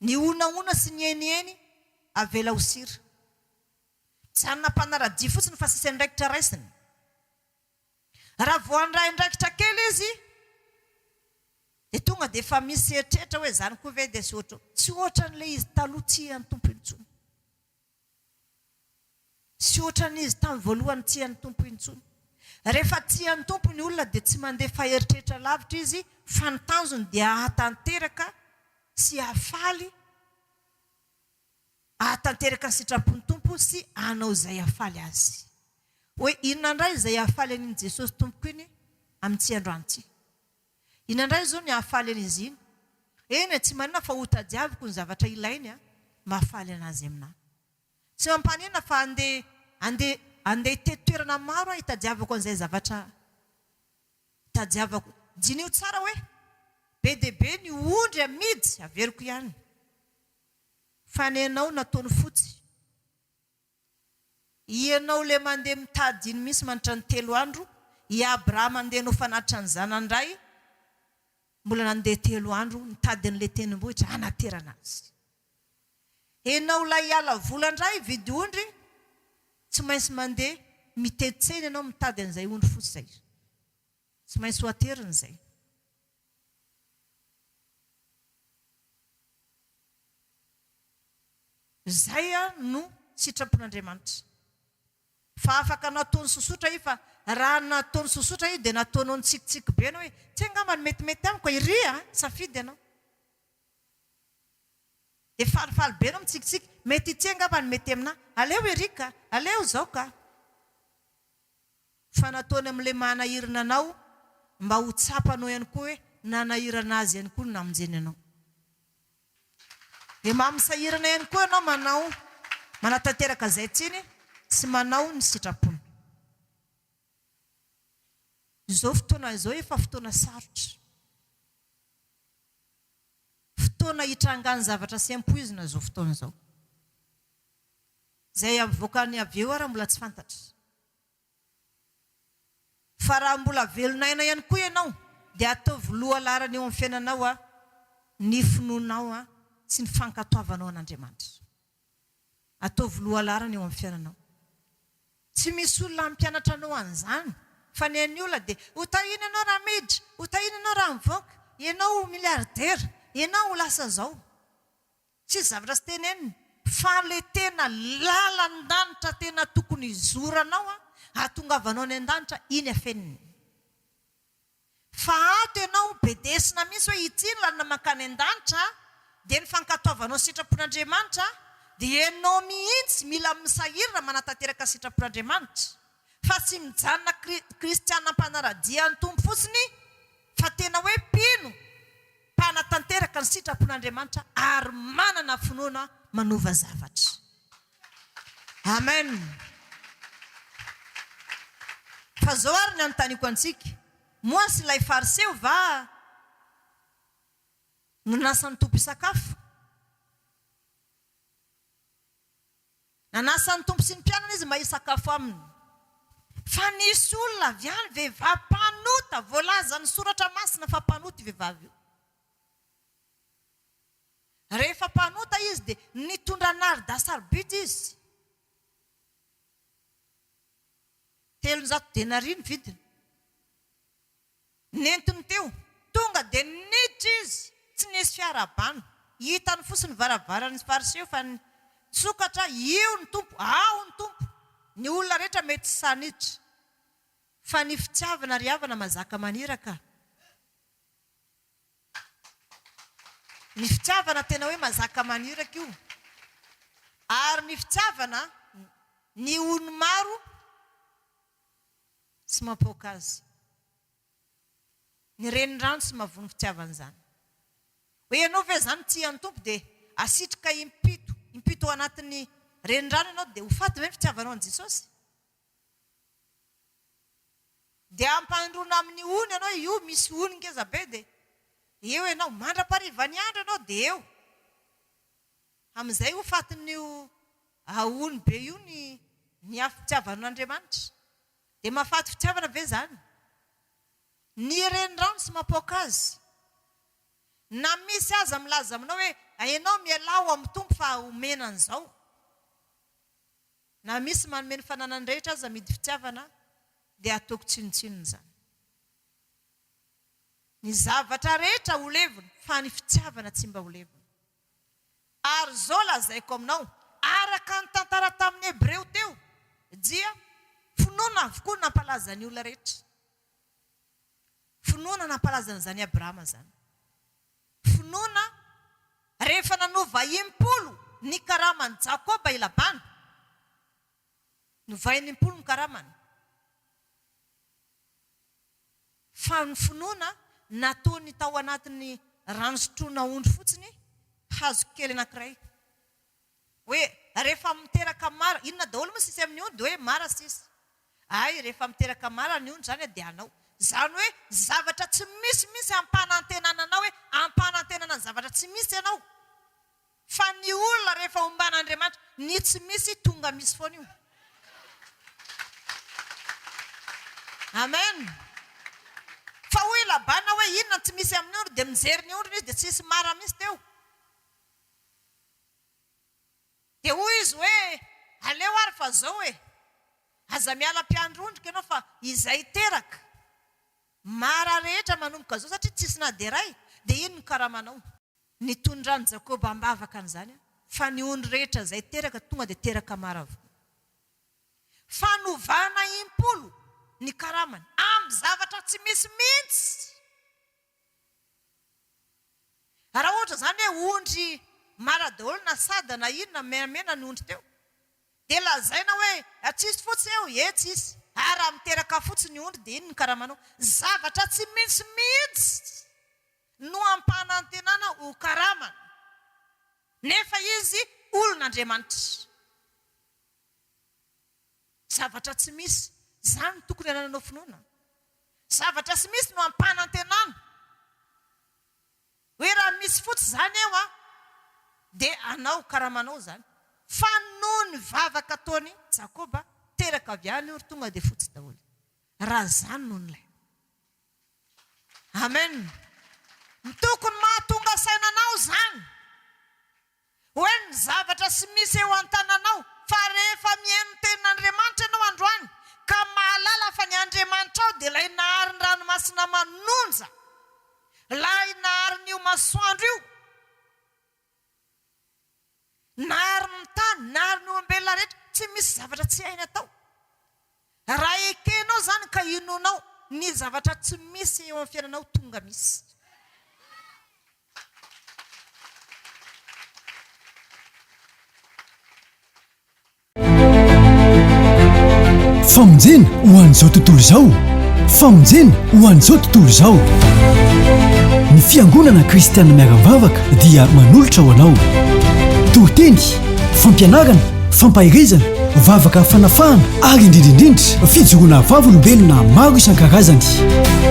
Ny honahona sy ny heniheny avela ho sira. Mijanona mpanara-dia fotsiny fa tsisy andraikitra raisiny. Raha vao handray andraikitra kely izy dia tonga dia efa misy eritreritra hoe izany koa ve dia tsy ohatra tsy ohatran'ilay izy taloha tia an'ny Tompo intsony. Tsy ohatran'izy tamin'ny voalohany tia an'ny Tompo intsony. Rehefa tia an'ny Tompo ny olona dia tsy mandefa eritreritra lavitra izy fa ny tanjony dia hahatanteraka sy hahafaly hahatanteraka ny sitrapon'ny Tompo sy hanao izay hahafaly Azy. Hoe inona indray izay hahafaly an'iny Jesosy Tompoko iny amin'ity androany ity? Inona indray izao ny hahafaly an'izy iny? Eny e, tsy maninona fa hotadiaviko ny zavatra ilainy mahafaly an'azy aminà. Tsy mampaninona fa andeha andeha andeha hitety toerana maro aho hitadiavako an'izay zavatra tadiavako. Diniho tsara hoe be dia be ny ondry amidy, averiko ihany. Fa ny anao nataony fotsy. Ianao le mandeha mitady iny mihitsy mandritra ny telo andro, i Abrahama andeha hanao fanatitra ny zanany indray, mbola nandeha telo andro nitady an'ilay tendrombohitra hanaterana azy. Ianao ilay hiala vola indray hividy ondry, tsy maintsy mandeha mitety tsena ianao mitady an'izay ondry fotsy izay. Tsy maintsy ho aterina izay. Izay no sitrapon'Andriamanitra. Fa afaka nataony sosotra io fa raha nataony sosotra io dia nataonao nitsikitsiky be ianao hoe tsy angamba ny metimety amiko e, iry a, safidy ianao. Dia falifaly be ianao mitsikitsiky, mety ity angamba ny mety aminà, aleo iry ka, aleo izao ka. Fa nataony amin'ilay manahirana anao mba ho tsapanao ihany koa hoe nanahirana azy ihany koa ny namonjeny anao. Dia mba misahirana ihany koa ianao manao manatanteraka izay tiany sy manao ny sitrapony. Izao fotoana izao efa fotoana sarotra. Fotoana hitrangan'ny zavatra sy ampoizina izao fotoana izao. Izay havoakany avy eo ara mbola tsy fantatra. Fa raha mbola velon'aina ihany koa ianao dia ataovy lohalaharana eo amin'ny fiainanao ny finoanao sy ny fankatoavanao an'Andriamanitra. Ataovy lohalaharana eo amin'ny fiainanao. Tsy misy olona hampianatra anao an'izany fa ny an'ny olona dia ho tahiana ianao raha miditra, ho tahiana ianao raha mivoaka, ianao ho milliardaire, ianao ho lasa zao. Tsisy zavatra tsy teneniny fa le tena lalan-danitra tena tokony hizoranao hahatongavanao any an-danitra iny afeniny. Fa ato ianao bedesina mihitsy hoe ity ny lalana mankany an-danitra dia ny fankatoavanao sitrapon'Andriamanitra dia ianao mihitsy mila misahirana manatanteraka sitrapon'Andriamanitra fa tsy mijanona kristiana mpanara-dia ny Tompo fotsiny fa tena hoe mpino mpanatanteraka ny sitrapon'Andriamanitra ary manana finoana manova zavatra. Amen! Fa zao ary ny anontaniako antsika, moa sy ilay fariseo va no nanasa ny Tompo hisakafo? Nanasa ny Tompo sy ny mpianany izy mba hisakafo aminy. Fa nisy olona avy any, vehivavy mpanota, voalazan'ny Soratra Masina fa mpanota io vehivavy io. Rehefa mpanota izy dia nitondra narda sarobidy izy. 300 denaria ny vidiny. Nentiny teo. Tonga dia niditra izy, tsy nisy fiarahabana. Hitany fotsiny ny varavaran'ny Fariseo fa nisokatra, io ny Tompo, ao ny Tompo. Ny olona rehetra mety tsy sahy niditra. Fa ny fitiavana ry havana mazaka maniraka. Ny fitiavana tena hoe mazaka maniraka io. Ary ny fitiavana, ny ony maro Tsy mampoaka azy. Ny renirano tsy mahavono fitiavana izany. Hoe ianao ve izany tia an'i Tompo dia asitrika impito impito ao anatin'ny renirano ianao dia ho faty ve ny fitiavanao an'i Jesosy? Dia ampandroana amin'ny ony ianao, io misy ony ngeza be dia eo ianao, mandra-paharivan'ny andro ianao dia eo. Amin'izay ho fatin'io ony be io ny ny afo fitiavan'Andriamanitra. Dia mahafaty fitiavana ve izany? Ny renirano tsy mampaoka azy. Na misy aza milaza aminao hoe ianao mialà ao amin'ny Tompo fa omena an'izao. Na misy manome ny fananany rehetra aza amidy fitiavana dia ataoko tsinontsinona izany. Ny zavatra rehetra ho levona fa ny fitiavana tsy mba ho levona. Ary izao lazaiko aminao, araka ny tantara tamin'ny Hebreo teo, dia finoana avokoa no nampalaza ny olona rehetra. Finoana nampalaza an'izany Abrahama izany. Finoana, rehefa nanova impolo ny karaman'i Jakoba i Labana, novainy impolo ny karamany. Fa ny finoana nataony tao anatin'ny rano sotroina ondry fotsiny, hazo kely anankiray. Hoe rehefa miteraka mara, inona daholo moa sisa amin'ny ondry dia hoe mara sisa. Hay rehefa miteraka mara ny ondry izany dia anao. Izany hoe zavatra tsy misy mihitsy ampanantenana anao hoe ampanantenana ny zavatra tsy misy ianao. Fa ny olona rehefa omban'Andriamanitra, ny tsy misy tonga misy foana io. Amen. Fa hoy Labana hoe inona no tsy misy amin'ny ondry dia mijery ny ondriny izy dia tsisy mara mihitsy teo. Dia hoy izy hoe aleo ary fa zao e, aza miala mpiandry ondriko ianao fa izay teraka mara rehetra manomboka zao satria tsisy na dia iray dia iny no karamanao. Nitondran'i Jakoba am-bavaka an'izany fa ny ondry rehetra izay teraka tonga dia teraka mara avokoa. Fanovana impolo ny karamany amin'ny zavatra tsy misy mihitsy. Raha ohatra izany hoe ondry mara daholo na sada na inona menamena ny ondry teo dia lazaina hoe tsisy fotsy eo, ie tsisy. Ary raha miteraka fotsy ny ondry dia iny ny karamanao. Zavatra tsy misy mihitsy. no ampanantenana ho karamany, nefa izy olon'Andriamanitra. Zavatra tsy misy, izany no tokony hanananao finoana. Zavatra tsy misy no ampanantenana. Hoe raha misy fotsy izany eo an, dia anao, karamanao izany. Fa noho ny vavaka ataon'i Jakoba, teraka avy any ory tonga dia fotsy daholo. Raha izany no nilaina. Amen. Ny tokony mahatonga saina anao izany hoe ny zavatra sy misy eo an-tananao fa rehefa mihaino ny tenin'Andriamanitra ianao androany ka mahalala fa ny Andriamanitrao dia ilay nahary ny ranomasina manonja, ilay nahary an'io masoandro io, Nahary ny tany, nahary ny olombelona rehetra, tsy misy zavatra tsy hainy atao. Raha ekenao izany ka inoanao. Ny zavatra tsy misy eo amin'ny fiainanao tonga misy. Famonjena ho an'izao tontolo izao! Famonjena ho an'izao tontolo izao! Ny Fiangonana Kristiana Miara-mivavaka dia manolotra ho anao toriteny, fampianarana, fampaherezana, vavaka fanafahana ary indrindra indrindra fijoroana vavolombelona maro isan-karazany.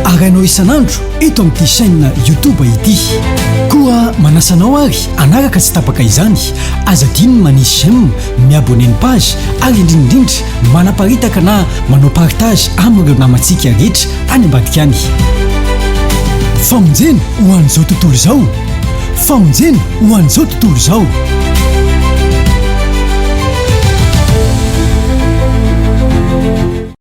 Arahinao isan'andro eto amin'ity chaîne YouTube ity. Koa manasa anao ary hanaraka tsy tapaka izany. Aza adino ny manisy j'aime, mi-abonner ny page ary indrindra indrindra manaparitaka na manao partage amin'ireo namantsika rehetra any ambadika any. Famonjena ho an'izao tontolo izao! Famonjena ho an'izao tontolo izao!